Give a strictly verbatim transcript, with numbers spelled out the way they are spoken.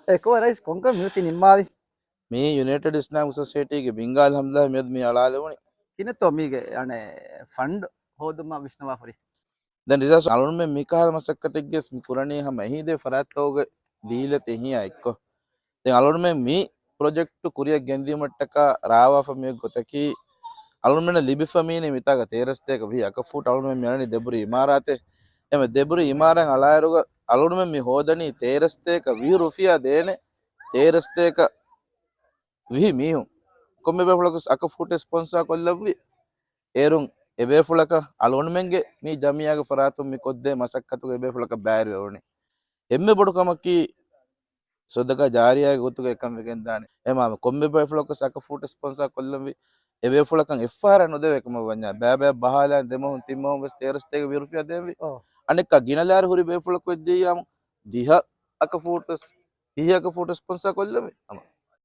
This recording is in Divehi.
އެކޮ ރައީސް ކޮންކަމެއް މި އޮތީ ނިންމާލީ؟ މީ ޔުނައިޓެޑް އިސްލާމިކް ސޮސައިޓީގެ ބިންގާލި ހަމްލާ މިއަދު މި އަޅާލެވުނީ. ކިހިނެއްތޯ މީގެ އަނެއް ފަންޑް ހޯދުމަށް ވިސްނަވާފަ ހުރީ؟ ދެން ރިޒާސް އަޅުންމެން މިކަހަލަ މަސައްކަތެއްގެސް މި ކުރަނީ ހަމަ އެހީދޭ ފަރާތްތަކުގެ ދީލަތި އެހީއާ އެއްކޮށް. ދެން އަޅުންމެން މި ޕްރޮޖެކްޓު ކުރިއަށް ގެންދިޔުމަށްޓަކާ ރާވާފަ މިއޮތް ގޮތަކީ، އަޅުންމެންނަށް ލިބިފަ މީނީ މިތާގަ ތޭރަސްތޭކަ ވިހި އަކަފޫޓް އަޅުންމެން މިއަންނަނީ ދެބުރި އިމާރާތެއް. އެމެ ދެބުރި އިމާރާތް އަޅާއިރުގަ އަޅުންމެން މި ހޯދަނީ ތޭރަސްތޭކަ ވިހި ރުފިޔާ ދޭނެ ތޭރަސްތޭކަ ވިހި މީހުން. ކޮންމެ ބޭފުޅަކު އަކަފޫޓެއް ސްޕޮންސާ ކޮށްލައްވި. އޭރުން އެބޭފުޅަކަށް އަޅުގަނޑުމެންގެ މި ޖަމިއްޔާގެ ފަރާތުން މި ކޮށްދޭ މަސައްކަތުގަ އެބޭފުޅަކަށް ބައިވެރިވެވުނީ. އެންމެ ބޮޑު ކަމަކީ ސަދަގާ ޖާރިޔާގެ ގޮތުގަ އެކަން ވެގެންދާނެ. އެމާ ކޮންމެ ބޭފުޅަކު އަކަފޫޓެއް ސްޕޮންސާ ކޮށްލަންވީ. އެބޭފުޅަކަށް އެއްފަހަރަށް ނުދެވޭ ކަމަށް ވަންޏާ. ބައިބައި ބަހާލާ ދެމަހުން ތިންމަހުން ވެސް ތޭރަސްތޭކަ ވިހި ރުފިޔާ ދޭންވީ. އަނެއްކާ ގިނަ ލާރި ހުރި ބޭފުޅަކު ވެއްޖެއްޔާމު ދިހަ އަކަފޫޓް ވެސް ވިހި އަކަފޫޓް ސްޕޮންސާ ކޮށްލަންވީ. އަމަ